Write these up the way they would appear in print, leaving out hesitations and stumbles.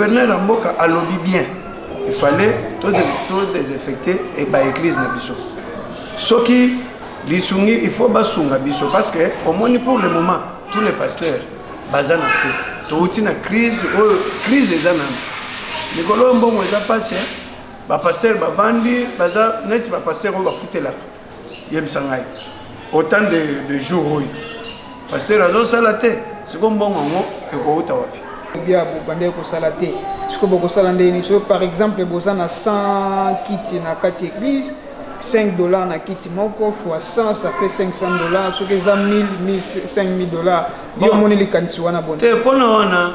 Gouverneur ya mboka alobi bien, il fallait to désinfecter et ba église na biso. Soki lisungi, il faut basunga biso parce que omoni pour le moment tous les pasteurs baza na se. Touti na crise oyo crise eza na mikolo oyo mbongo eza pasi, hein? Ba pasteurs bavandi baza neti ba pasteurs oyo bafutelaka. Yebisa ngai autant de jours oyo pasteur azosala te, sikoyo mbongo yango ekouta wapi? Bia bobandaki kosala te, sikoyo bokosala ndenge nini? Soki par exemple boza na 100 kiti na kati église, 5 $ na kiti moko fois 100, ça fait 500 $. Soki eza 1000, 5000 $. Yo omoni likanisi wana boni? Te, mpona wana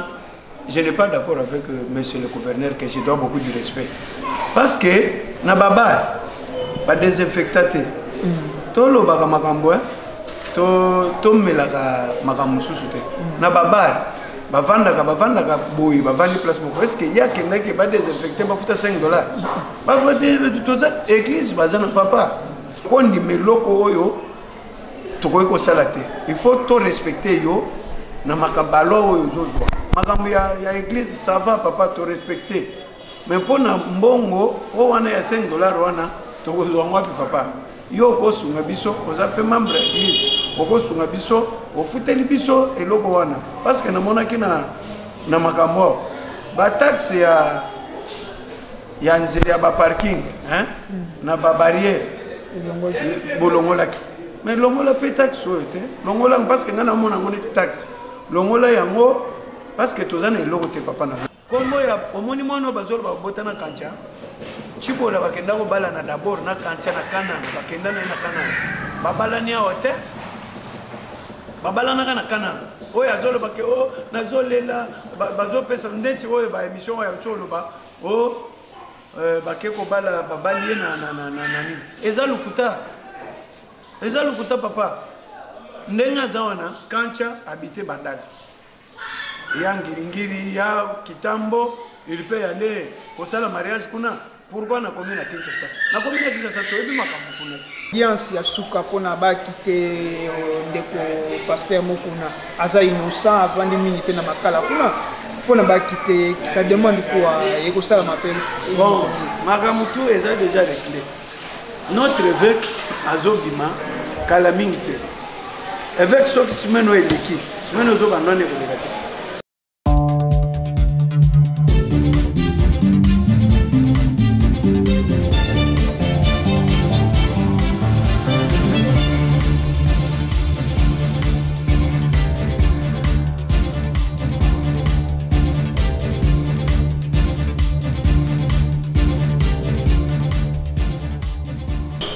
je n'ai pas d'accord avec monsieur le gouverneur, que je dois beaucoup de respect, parce que na babar badésinfecta te. Tolobaka makambo, tomelaka makambo mosusu te. Na babar bavandaka boye, bavandi place moko. Est ce que ye akendaki badésinfecte, bafuta 5 $? Toza église, baza na papa kondima eloko oyo tokoki kosala te. Il faut to respecter yo na makambo balo oyo ozozwa makambo ya église. Ça va papa, to respecte, mais mpo na mbongo oyo wana ya 5 $ wana, tokozwa yango wapi papa? Yo okosunga biso, oza mpe membre ya église, okosunga biso, ofuteli biso eloko wana. Parce que namonaki na makambo awa, bataxe ya nzela ya baparking, hein? Na babarrière bolongolaki, mais longola mpe taxe oyo te. Longola, parce que ngai namona yango neti taxe. Longola yango, parce que toza na eloko te papa. Na kombo ya omoni mwana oyo bazoloba babota na Kantia Cibola, bakenda kobalana d'abord na Kantia na Kanana, bakenda na ye na Kanana, babalani awa te, babalanaka na Kanana. Oyo azoloba ke o nazolela, bazopesa ndeti oyo baémission oyo auti oloba o bake kobala, babali ye na nini, eza lokuta, eza lokuta papa. Ndenge aza wana, Kantia habite Bandali ya Ngiringiri ya Kitambo, il peut aller kosala mariage kuna. Pourquoi nakomi na Kinshasa? Nakomi na Kinshasa, toyebi makambo kuna ti. Audience ya suka mpona bakite ndeko pasteur Mokuna, aza innocent, avandi mingi mpe na makala kuna. Mpona bakite, ça demande quoi? Ekosalama mpe? Bon, makambo tu eza déjà réglé. Notre évêque azobima kala mingi te. Évêque, soki semaine oyo eleki, semaine ozobanda wana ekoleka te.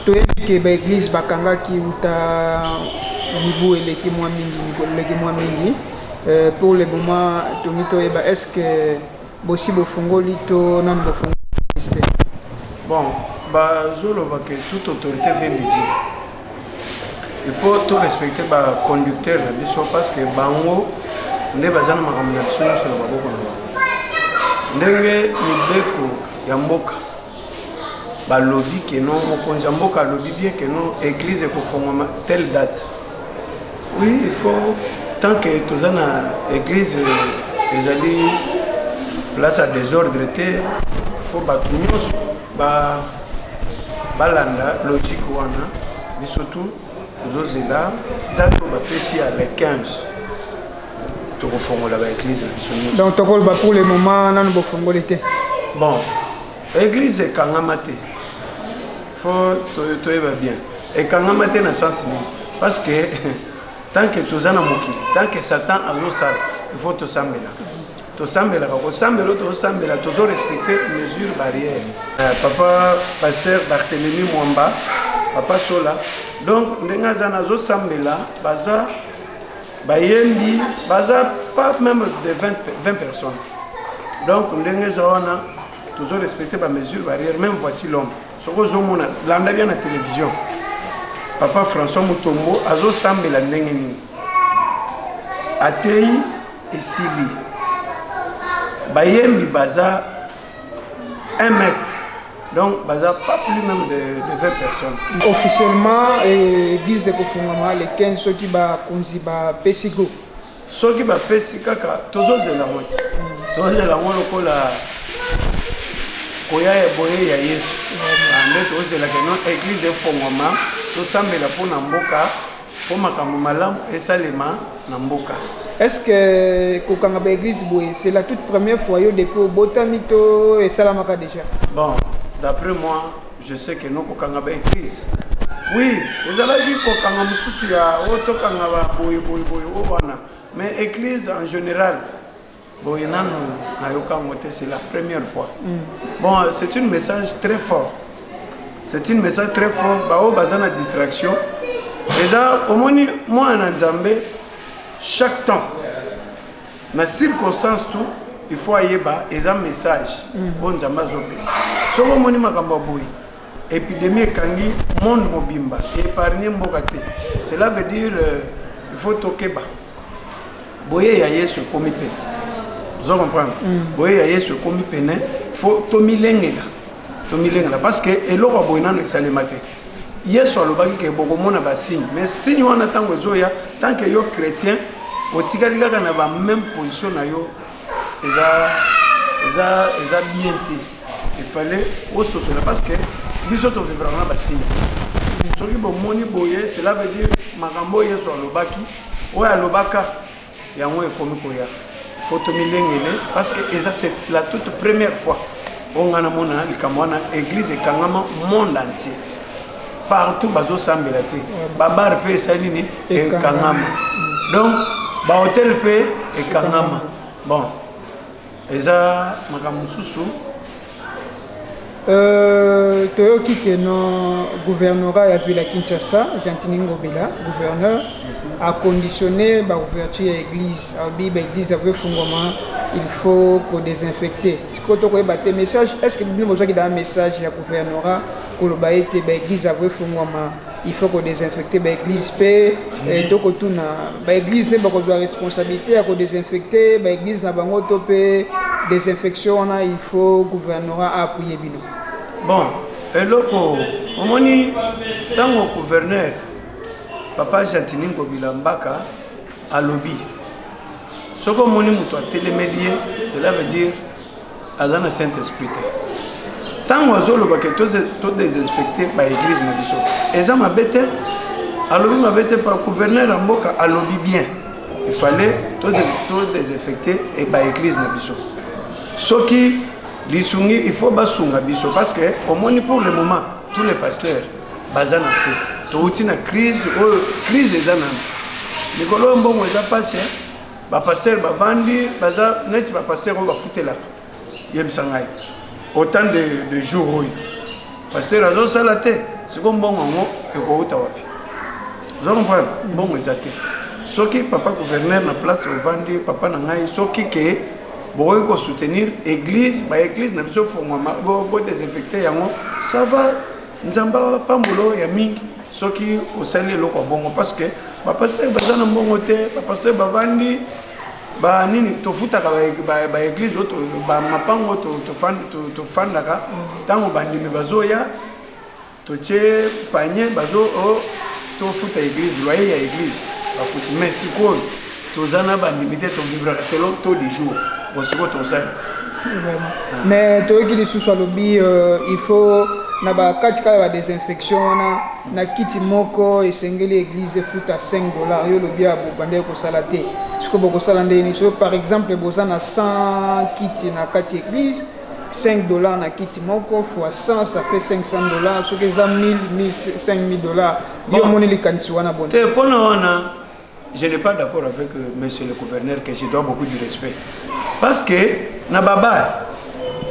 Toyebi ke baeglise bakangaki uta mibu eleki mwa mingi, mikolo eleki mwa mingi. Pour le moment tongi toyeba, est ce que bosi bofungoli to nanu bofungoli te? Bon, bazoloba ke toute autorité vient de Dieu. Il faut to respecter baconducteur na biso, parce que bango nde baza na makambo na biso nyonso na maboko na bango. Ndenge mibeko ya mboka balobi ke non, mokonzi ya mboka alobi bien ke non, église ekofongwama telle date. Oui, il faut, tant que toza na église, ezali place ya désordre te. Il faut bato nyonso balanda logique wana. Biso tu tozozela date oyo bapesi ya le 15, tokofongola baeglise na biso nyonso. Donc tokoloba pour le moment nanu bofongoli te? Bon, église ekangama te. Faut toyeba bien, ekangama te na sens nini? Parce que tant que toza na mokili, tant que Satan azosala, il faut tosambelaka, tosambelaka kosambela oyo tozosambela, tozorespecte mesure barrière. Papa pasteur Barthélémy Mwamba, papa Sola, donc ndenge aza nazosambela, baza bayembi, baza pas même de 20 personnes. Donc ndenge eza wana, tozorespecte bamesure barrière. Même voici l'homme, soki ozomona, landa bien na télévision, papa François Mutombo azosambela ndenge nini, atei esili, bayembi baza 1 mètre, donc baza pas plus même de 20 personnes. Officiellement église ekofungama le 15 soki bakonzi bapesi go? Soki bapesi kaka, tozozela ngo ti. Tozela yango lokola koya ya boye ya Yesu. Nde tozelaka no église efongwama, tosambela mpo na mboka, mpo makambo malamu esalema na mboka. Est-ce que kokanga ba église boye, c'est la toute première fois yo depuis obotami to esalamaka déjà? Bon, d'après moi, je sais que no kokanga ba église, oui, ezalaki kokanga mosusu ya oyo tokanga ba boye boye boye oyo wana, mais église en général boye nanu nayoka yango te, c'est la première fois. Bon, c'est une message très fort, c'est une message très fort. Baoyo baza na distraction, eza omoni mwana na Nzambe, chaque temps na circonstance tout il faut ayeba eza message oyo Nzambe azopesa. Soki omoni makambo ya boye, épidémie ekangi monde mobimba, épargne mboka te, cela veut dire il faut tokeba. Boye ya Yesu ekomi pene, ozo comprendre? Boye ya Yesu ekomi pene, faut tomilengela, tomilengela, parce que eloko ya boye nano esalema te. Yesu alobaki ke bokomona basigne, mais signe wana ntango ezoya, tant que yo chrétien otikali kaka na bameme position na yo, eza bien te. Il fallait ososola, parce que biso tovivraka na basigne. Soki bomoni boye, cela veut dire makambo oyo Yesu alobaki, oyo alobaka yango ekomi koya. Faut tomilengele, parce que eza, c'est la toute première fois oyo ngai namona likambo wana, église ekangama monde entier, partout bazosambela te, babar mpe esali nini? Ekangama. Donc bahotel mpe ekangama. Bon, eza makambo mosusu. Toyoki ke no gouvernorat ya ville ya Kinshasa, Gentiny Ngobila gouverneur, aconditionné baouverture ya église. Alobi baéglise avo efungwama, il faut kodésinfecter. Sikoyo tokoyeba te message, est ce que bino bozwaki daa message ya gouvernorat koloba ete baéglise avo efungwama, il faut kodésinfecter baéglise? Mpe tokotuna, baéglise nde bakozwa responsabilité ya kodésinfecter baéglise na bango, to mpe désinfection wana il faut gouvernorat aappuyer bino? Bon, eloko omoni, ntango gouverneur papa Gentiny Ngobila Mbaka alobi, soki omoni moto atelemeli ye, cela veut dire aza na saint esprit te. Ntango azoloba ke todésinfecte baéglise na biso, eza mabe te, alobi mabe te. Pa gouverneur ya mboka alobi bien, il fallait todésinfecte baéglise na biso. Soki lisungi, il faut basunga biso, parce que omoni, pour le moment tous les pasteurs baza na se. Touti na crise oyo, crise eza nano likolo oyo, mbongo eza mpasi. Bapasteur bavandi, baza neti bapasteur oyo bafutelaka. Yebisa ngai, autant de jour oyo pasteur azosala te, siko mbongo yango ekouta wapi? Oza comprendre? Mbongo eza te. Soki papa gouverneur na place ovandi, papa na ngai, soki ke bokoki kosoutenir église, baéglise na biso fongwama, bodésinfecte yango, ça va. Nzambe apambolo ya mingi soki osali eloko ya bongo, parce que bapasteur baza na mbongo te, bapasteur bavandi banini. Tofutaka baéglise oyo, bamapango tofandaka. Ntango bandimi bazoya, totie panier, bazo tofuta église, loyer ya église bafuti. Mais sikoyo toza na bandimi te, tovivraka selon taux du jour. Bon, sikoyo tosali. Vraiment, mais toyoki lisusu alobi il faut na bakati kaka ya badésinfection wana, na kiti moko esengeli église efuta 5 $. Yo olobi ya bobandeki kosala te, sikoyo bokosala ndenge nini? So par exemple boza na 100 kiti na kati église, 5 $ na kiti moko fois 100, ça fait 500 $. Soki eza 1000, 5000 $. Yo omoni likanisi wana boni? Te, mpona wana je n'ai pas d'accord avec monsieur le gouverneur, que je dois beaucoup de respect, parce que na babar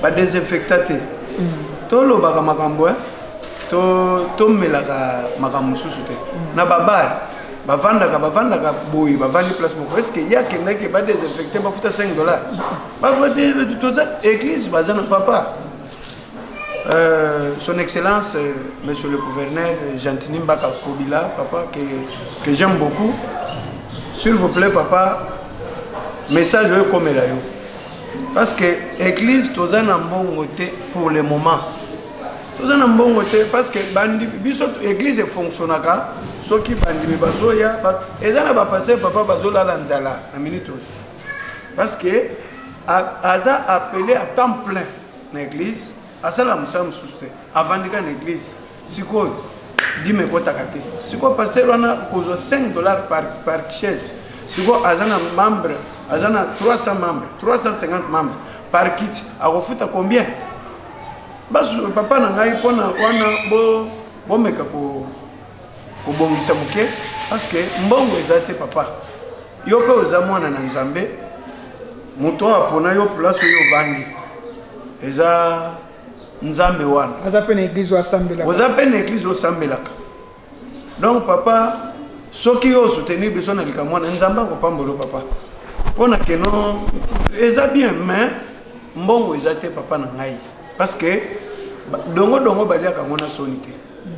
badésinfecta te. Tolobaka makambo, tomelaka makambo mosusu te. Na babar bavandaka boye, bavandi place moko. Est ce que ye akendaki badésinfecte, bafuta 5 $? Toza église, baza na papa son excellence monsieur le gouverneur Gentiny Mbaka Kobila, papa que j'aime beaucoup, s'il vous plaît papa, message oyo ekomela yo, parce que église toza na mbongo te. Pour le moment toza na mbongo te, parce que bandi biso église efonctionnaka soki bandimi bazoya. Eza na bapasteur, papa, bazolala nzala na minute oyo, parce que Aza appelé à temps plein na église, asala mosala mosusu te, avandika na église. Sikoyo dime ekotaka te. Sikoyo pasteur wana kozwa 5 dollars par chaise, sikoyo aza na membre, aza na 300 membres, 350 membres par kit, akofuta combien? Basu papa na ngai mpona wana bomeka kobongisa moke, parce que mbongo eza te. Papa, yo mpe oza mwana na Nzambe, moto oyo apona yo place oyo ovandi eza Nzambe wana. Aza mpe na église oyo asambelaka. Oza mpe na église osambelaka. Donc papa, soki yo osoutenir biso na likambo wana, Nzambe akopambola papa, mpona keno eza bien. Mais mbongo eza te, papa na ngai, parce que dongo dongo baliaka yango na soni te.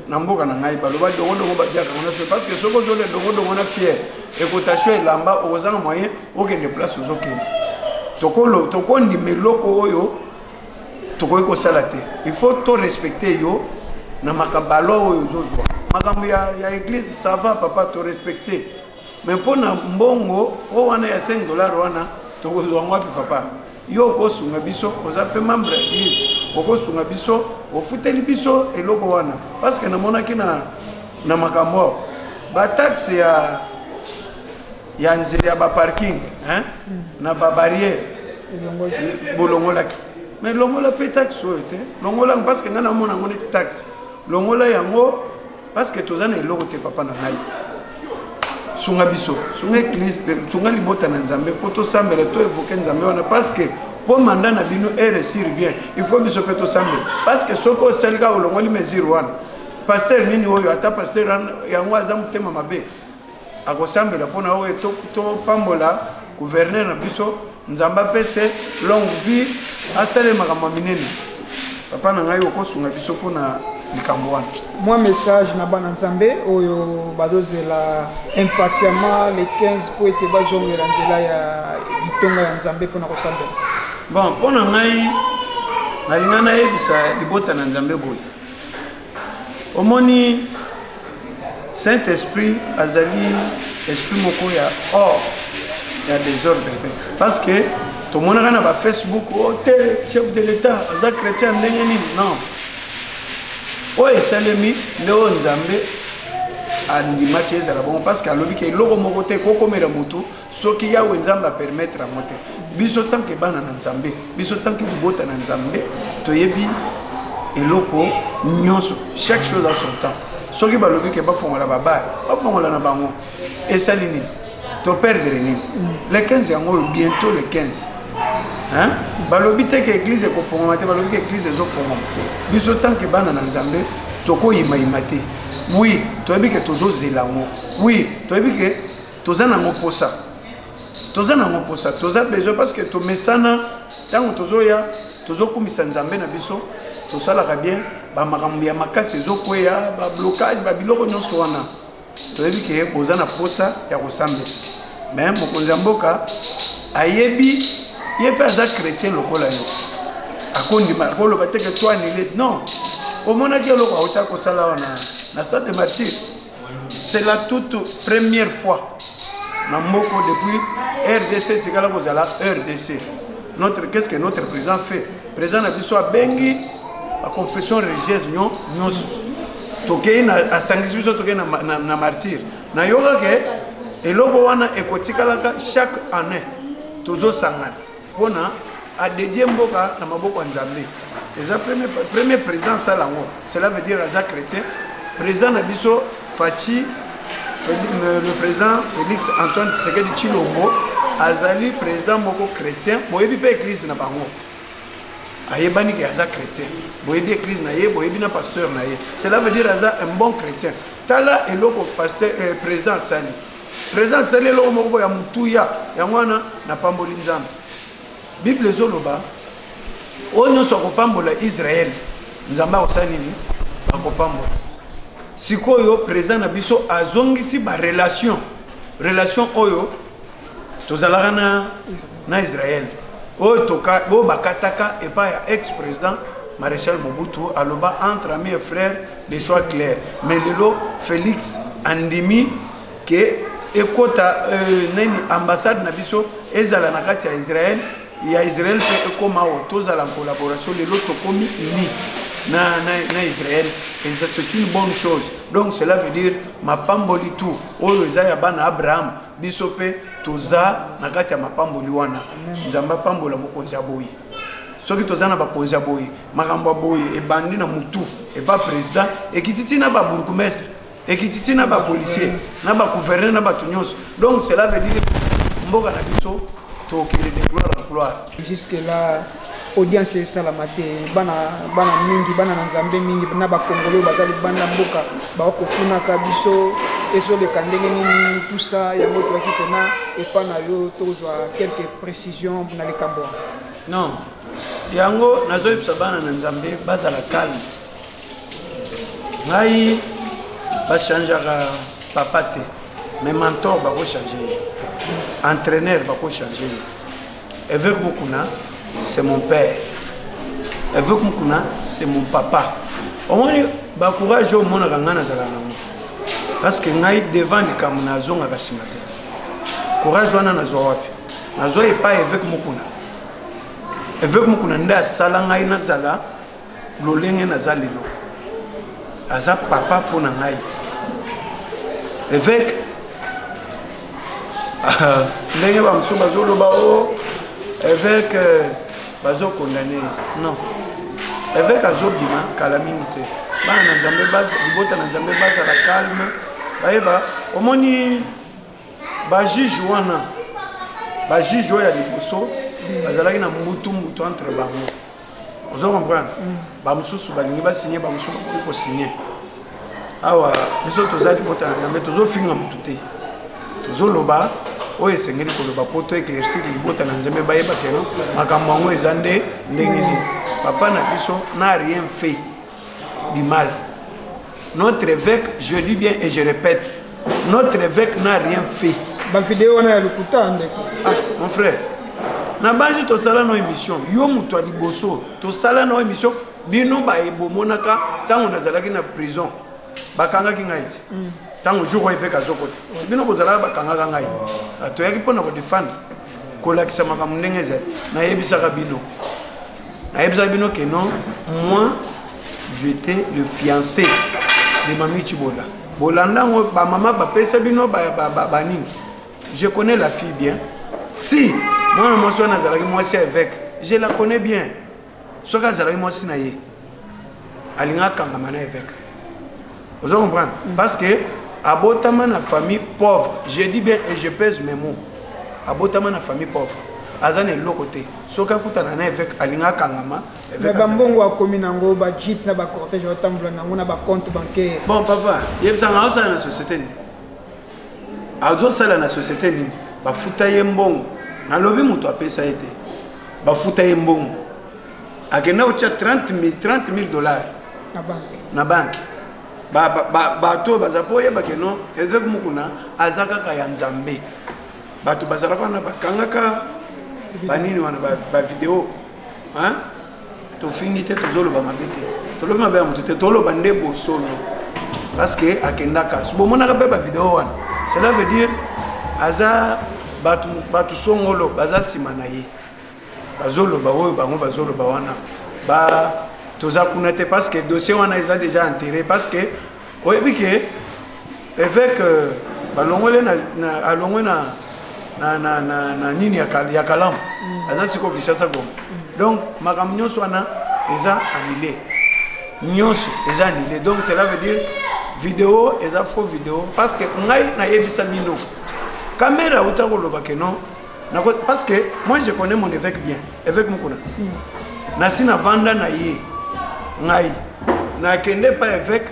Na mboka na ngai baloba dongo dongo baliaka yango na soni, parce que soki ozolia dongo dongo na fiere, ekotation elamba, okozanga moyen okende place ozokende. Tokondima eloko oyo tokoki kosala te. Il faut to respecter yo na makambo baloi oyo ozozwa, makambo ya église. Ça va papa, to respecte, mais mpo na mbongo oyo wana ya 5 dollar wana, tokozwa yango wapi? Papa, yo okosunga biso, oza mpe membre ya église, okosunga biso, ofuteli biso eloko wana, parce que namonaki na makambo awa, bataxe ya nzela ya baparking, hein? Na babarrière bolongolaki, mais longola mpe taxe oyo te. Longola, parce que ngai namona yango neti taxe. Longola yango, parce que toza na eloko te. Papa na ngai, sunga biso, sunga église, sunga libota na Nzambe, mpo tosambela, to évoquer Nzambe wana, parce que mpo mandat na bino eréussir bien, il faut biso mpe tosambela. Parce que soki osali kaka, olongoli mesure wana, pasteur nini oyo, ata pasteur yango aza motema mabe, akosambela mpona oyo topambola gouverneur na biso, Nzambe apese longue vie, asale makambo ya minene. Papa na ngai, okosunga biso mpona likambo wana. Mwa message na bana Nzambe oyo bazozela impatiemment le 15 mpo ete bazongela nzela ya litonga ya Nzambe mpona kosambela. Bon, mpo na ngai, nalinga nayebisa libota na Nzambe boye: omoni, Saint Esprit azali esprit moko ya or ya désordre te, parce que tomonaka na bafacebook o te, chef de l'État aza chrétien ndenge nini? Non, oyo esalemi nde oyo Nzambe andimaki ezala bongo, parce que alobi ke eloko moko te kokomela motu soki Yawe Nzambe apermettre yango te. Biso tant que bana na Nzambe, biso tant que libota na Nzambe, toyebi eloko nyonso, chaque chose a son temps. Soki balobi ke bafongola babare, bafongola na bango, esali nini? Toperdre nini? Le 15 yango oyo, bientôt le 15, hein? Balobi te ke église ekofongama te, balobi ke église ezofongama. Biso tant que bana na Nzambe, tokoyimayima te. Oui, toyebi ke tozozela yango. Oui, toyebi ke toza nango posa, toza nango posa, toza besoin, parce que tomesana. Ntango tozoya, tozokumisa Nzambe na biso, tosalaka bien. Bamakambo ya makasi ezokweya, bablocage, babiloko nyonso wana, toyebi ke boza na posa ya kosambela. Mais mokonzi ya mboka ayebi, ye mpe aza chrétien lokola yo, akondima, akoloba te ke to annuler. Non, omonaki eloko auta kosala wana na stade de Martyr, c'est la toute première fois na moko depuis RDC etikala kozala RDC. Notre, qu'est ce que notre président fait? Président na biso abengi baconfession religieuse nyonso, tokei, asangisi biso, tokei na Martyr. Nayoka ke eloko wana ekotikalaka chaque année, tozosangana mpona adédier mboka na maboko ya Nzambe. Eza premier président asala yango, cela veut dire aza chrétien. Président na biso Fatshi, le président Félix Antoine Tshisekedi Tshilombo, azali président moko chrétien. Boyebi mpe église na bango, ayebani ke aza chrétien. Boyebi église na ye, boyebi na pasteur na ye, cela veut dire aza un bon chrétien. Tala eloko pasteur, président asali. Président asali eloko moko boya motuya, yango wana napamboli Nzambe. Bible ezoloba, oyo nyonso akopambola Israele, Nzambe akosala nini? Akopambola. Sikoyo président na biso azongisi barelation, relation oyo tozalaka na Israel, oyo oyo bakataka epai ya ex président maréchal Mobutu. Aloba entre amis et frères, des choix clairs. Mais lelo Félix andimi ke ekota nini, ambassade na biso ezala na kati ya Israel. Ya Israel mpe ekóma awa, tozala en collaboration. Lelo tokomi uni na Israel et ça, c'est une bonne chose. Donc cela veut dire mapamboli tout oyo eza ya bana Abraham, biso mpe toza na kati ya mapamboli wana. Nzambe apambola mokonzi ya boye. Soki toza na bakonzi ya boye, makambo ya boye ebandi na mutu epa président, ekiti ti na babourgmestre, ekiti ti na bapolicier, na bagouverneur, na bato nyonso. Donc cela veut dire mboka na biso tokende de gloire en gloire. Jusque là audience esalama te. Bana, bana mingi, bana na Nzambe mingi na bakongolo oyo baza libanda mboka bakotunaka biso ezoleka ndenge nini, tout ça. Yango toyaki mpena epa na yo, tozwa quelques précisions na likambo wana. Non, yango nazoyebisa bana na Nzambe bazala calme. Ngai bachangeaka papa te, mais mentor bakochange ye, entraîneur bakochange ye. Évêque Mokuna, c'est mon père. Évêque Mokuna, c'est mon papa. Omoni bacourage oyo omonaka ngai nazala nango, parce que ngai devant likambo nazongaka nsima te. Courage wana nazwa wapi? Nazwa epai évêque Mokuna. Évêque Mokuna nde asala ngai nazala lolenge naza lelo. Aza papa mpo na ngai, évêque. Ndenge bamosusu bazoloba o évêque bazokondane, non, évêque azobima kala mingi te. Bana na Nzambe, libota na Nzambe bazala calme, bayeba. Omoni bajuge wana, bajuge oyo ya liboso bazalaki na mbutu mbutu entre bango, ozo comprendre? Bamosusu balingi basigne, bamosusu bakoki kosigne. Awa biso toza libota na Nzambe, tozofinga motu te, tozoloba oyo esengeli koloba mpo to éclaircir libota na Nzambe, bayeba keno makambo yango eza nde ndenge nini. Papa na biso n'a rien fait du mal. Notre évêque, je dis bien et je répète, notre évêque n'a rien fait. Bavideo wana ya lokuta, ndeko. Ah, mon frère, na banzi tosala no émission, yo moto ya liboso tosala no émission. Bino baye bomonaka ntango nazalaki na prison, bakangaki ngai ti ntango jour oyo évêque azokota. Si bino bozalaka, bakangaka ngai, toyaki mpona kodefendre, kolakisa makambo ndenge ezali. Nayebisaka bino, nayebisaka bino ke non, moi j'étais le fiancé de Mami Chibola. Bolanda yango, bamama bapesa bino banini. Je connais la fille bien. Si mwana mwasi wana azalaki mwasi ya évêque, je la connais bien, soki azalaki mwasi na ye, alingi akangama na évêque, ozo comprendre? Parce que abotama na famille pauvre, je dis bien et je pèse mes mots, abotama na famille pauvre, aza na eloko te. Soki akutana na évêque, alingi akangama. Mais bambongo akomi nango, bajeep na bacortège aotambola nango na bacompte bancaire. Bon papa, yebisanga, azosala na société nini? Azosala na société nini? Bafuta ye mbongo? Nalobi moto apesa ye te, bafuta ye mbongo, akenda kotya 30 000 dollars na banke. Na banke. Bato oyo baza mpo oyebake no évêque Mokuna aza kaka ya Nzambe. Bato bazalaka wana, bakangaka banini wana, bavideo. Tofingi te, tozoloba mabe te, tolobi mabe ya motu te, toloba nde bosolo. Parce que akendaka, bomonaka mpe bavideo wana. Cela veut dire aza bato songolo baza nsima na ye, bazoloba oyo bango bazoloba wana. Ba toza kuna te, parce que dossier wana eza déjà enterré. Parce que oyebi ke évêque balongoli na, alongwe na nini ya Kalamu, aza sikoyo Kinshasa Goma. Donc makambo nyonso wana eza annulé, nyonso eza annulé. Donc cela veut dire vidéo eza faux vidéo. Parce que ngai nayebisa bino, Kamerhe auta koloba ke non, parce que moi je connais mon évêque bien, évêque Mokuna. Nasi navanda na ye. Ngai nakende pa évêque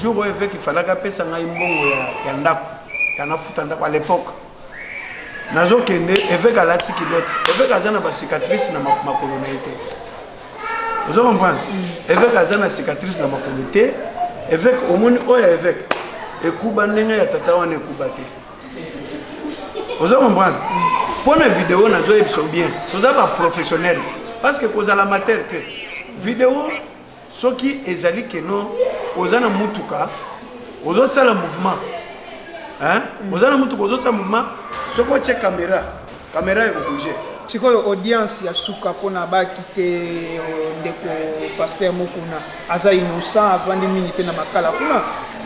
jour oyo évêque ifalaki apesa ngai mbongo ya ndako, ya nafuta ndako à l'époque. Nazokende, évêque alati culotte. Évêque aza na bacicatrice na makolo na ye te, ozo comprendre? Évêque aza na cicatrice na makolo te. Évêque, omoni oyo ya évêque ekuba ndenge ya tata wana ekuba te, ozo comprendre? Mpo na video nazoyebisa bien, toza baprofessionnel, parce que kozala amateur te. Video soki ezali keno oza na mutuka, ozosala mouvement, hein? Oza na mutuka, ozosala mouvement, soki otie caméra, caméra ekobouge. Sikoyo audience ya suka mpona bakite ndeko pasteur Mukuna aza innocent, avandi mingi mpe na makala kuna,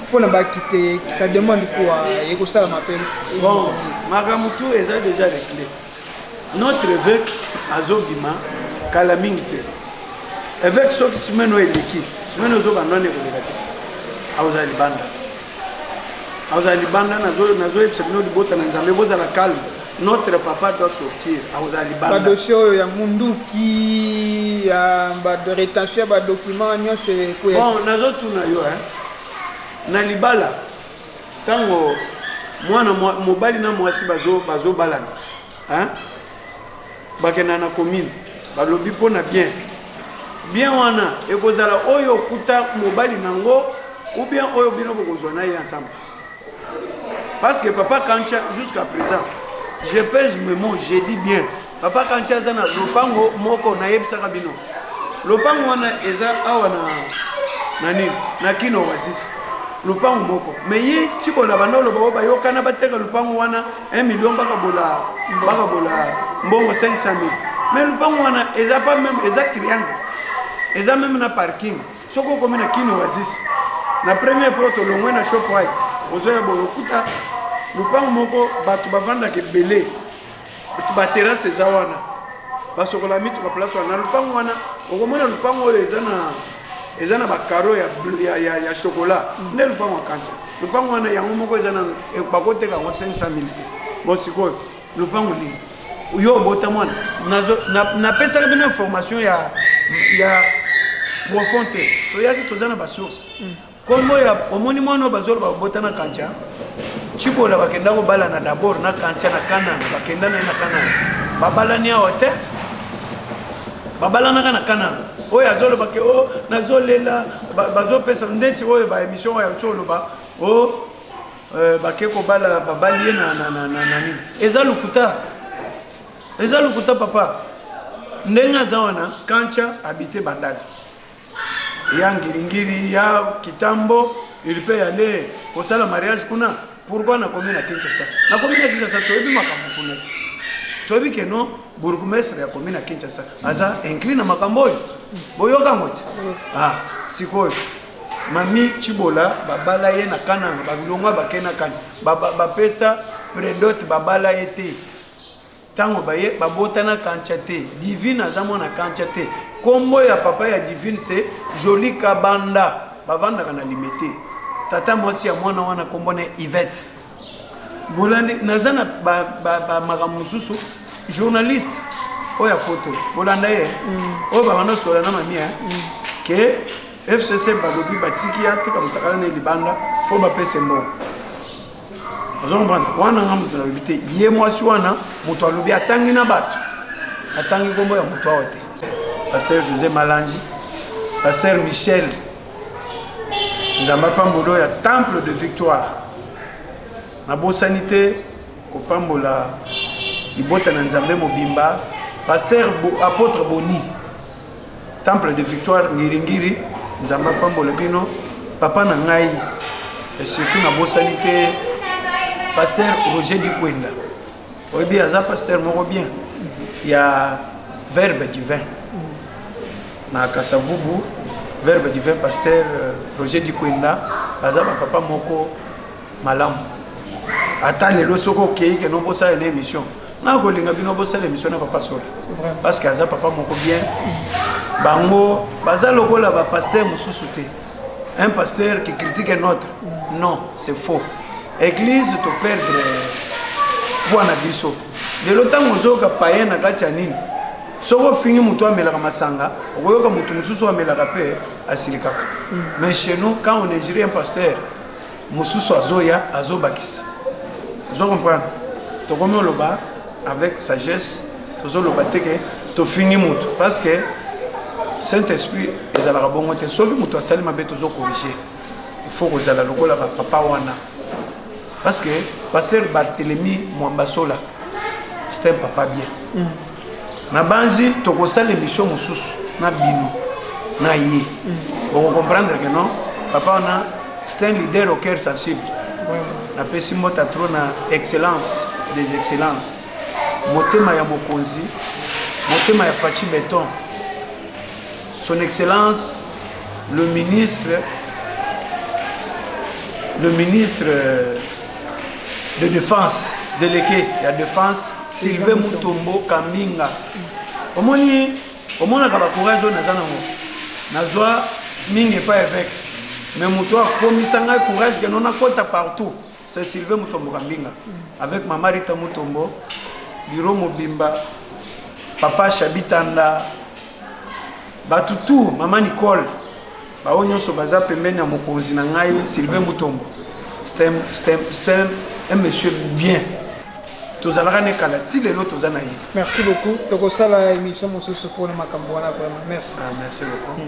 mpona bakite ça demande quoi? Ekosalama mpe? Bon, makambo tout eza déjà réglé. Notre évêque azobima kala mingi te. Évêque, soki semaine oyo eleki, semaine ozobanda wana ekoleka te, akozala libanda, akozala libanda. Nazoyebisa bino, libota na Nzambe, bozala calme, notre papa doit sortir, akozala libanda. Badossier oyo ya munduki, ya barétention ya badocument nyonso ekoya? Bon, nazotuna yo, hein? Na libala, ntango mwana mobali na mwasi bazobalana, hein? Bakenda na commune, balobi mpo na bien. Bien wana ekozala oyo okuta mobali nango ou bien oyo bino bokozwa na ye ensemble? Parce que papa Kancha, jusqu'à présent, je pèse mes mots, je dis bien, papa Kancha aza na lopango moko. Nayebisaka bino, lopango wana eza awa na nini, na Kino Oasis, lopango moko. Mais ye Tibola banda oloba oyo bayokana, bateka lopango wana 1 million, bakabola mbongo 500 000. Mais lopango wana eza pas même, eza triangle, eza même na parking. Soki okomi na Kino Oasis, na première porte, olongwe na Shoprite, ozoya boye, okuta lopango moko, bato bavandaka ebele, baterrasse eza wana, basokola mituka place wana. Na lopango wana okomona lopango oyo eza na bacarreaux ya chocolat, nde lopango ya Kantia. Lopango wana yango moko eza na, bakoteka yango 500 000 te. Bon, sikoyo lopango nini yo obota mwana? Napesaka bino information ya profond te. Toyaki, toza na basource. Kombo ya, omoni mwana oyo bazoloba babota na Kantia Cibola, bakenda kobalana d'abord na Kantia na Kananga. Bakenda na ye na Kananga, babalani awa te, babalanaka na Kananga. Oyo azoloba ke o nazolela, bazopesa ndeti oyo baémission oyo auti oloba o bake kobala, babali ye na nini, eza lokuta, eza lokuta. Papa ndenge aza wana, Kantia habite Bandali ya Ngiringiri ya Kitambo, il peut aller kosala mariage kuna. Pourquoi nakomi na Kinshasa? Nakomi na Kinshasa, toyebi makambo kuna ti toyebi ke non, bourgmestre ya commune ya Kinshasa aza inclus na makambo oyo. Boyokango ti. Ah, sikoyo mami Cibola babala ye na Kananga, balongwa bake na Kani, bapesa prédot, babala ye te. Ntango baye babotana Kantia te. Divine aza mwana Kantia te. Nkombo ya papa ya Divine, c'est Joli Kabanda, bavandaka na Limete. Tata mwasi ya mwana wana, nkombo na Ivete. Bolandi, naza na bamakambo mosusu. Journaliste oyo ya poto, bolanda ye, oyo babanda osola na mami ke FCC balobi batiki ya tika motakala na ye libanda, fo bapesa mbongo. Ozo comprendre? Wana nga moto nalobi te, ye mwasi wana moto alobi, atangi na bato, atangi nkombo ya moto awa te. Pasteur José Malangi, pasteur Michel, Nzambe apambola ya Temple de Victoire. Nabosani te kopambola libota na Nzambe mobimba. Pasteur apôtre Boni, Temple de Victoire Ngiringiri, Nzambe apambola bino. Papa na ngai, et surtout nabosani te pasteur Roger Dikwenda. Oyebi, aza pasteur moko bien ya Verbe Divin na Kasavubu. Verbe Divin, pasteur Roger Dikwenda, baza bapapa moko malamu. Ata lelo soki okei keno bosala na émission, nakolinga bino bosala émission na papa Sola, parce que aza papa moko bien. Bango baza lokola bapasteur mosusu te, un pasteur qui critique un autre, non, c'est faux. Église toperdre poids na biso lelo. Ntango ozoyoka payen na kati ya nini, soki ofingi moto amelaka masanga, okoyoka moto mosusu oyo amelaka mpe asilikaka. Mais chez nous, quand on injurie un pasteur mosusu, azoya azobakisa. Ozo comprendre? Tokomi oloba avec sagesse, tozoloba te ke tofingi moto, parce que Saint Esprit ezalaka bongo te. Soki moto asali mabe, tozocorrige. Il faut kozala lokola bapapa wana, parce que pasteur Barthélemy Mwambasola, c'est un papa bien. Na banzi tokosala émission mosusu na bino na ye, bokocomprendre que non, papa wana, c'est un leader au cœur sensible. Napesi mbota trop na excellence des excellences. Motema ya mokonzi, motema ya Fatshi Beton, son excellence le ministre, le ministre de défense, délégué ya défense, Sylvain Mutombo Kambinga. Omoni, omonaka ba courage oyo naza nango, nazwa mingi epai évêque, mais moto akomisa ngai courage ke no nakota partout, c'est Sylvain Mutombo Kambinga avec mama Rita Mutombo, bureau mobimba, papa Chabitanda, bato tout, mama Nicole, baoyo nyonso baza pembeni ya mokonzi na ngai Sylvain Mutombo. C'est un monsieur bien, tozalaka ne kala ti lelo toza na ye. Merci beaucoup, tokosala émission mosusu mpona makambo wana vraiment. Merci. Ah, merci beaucoup.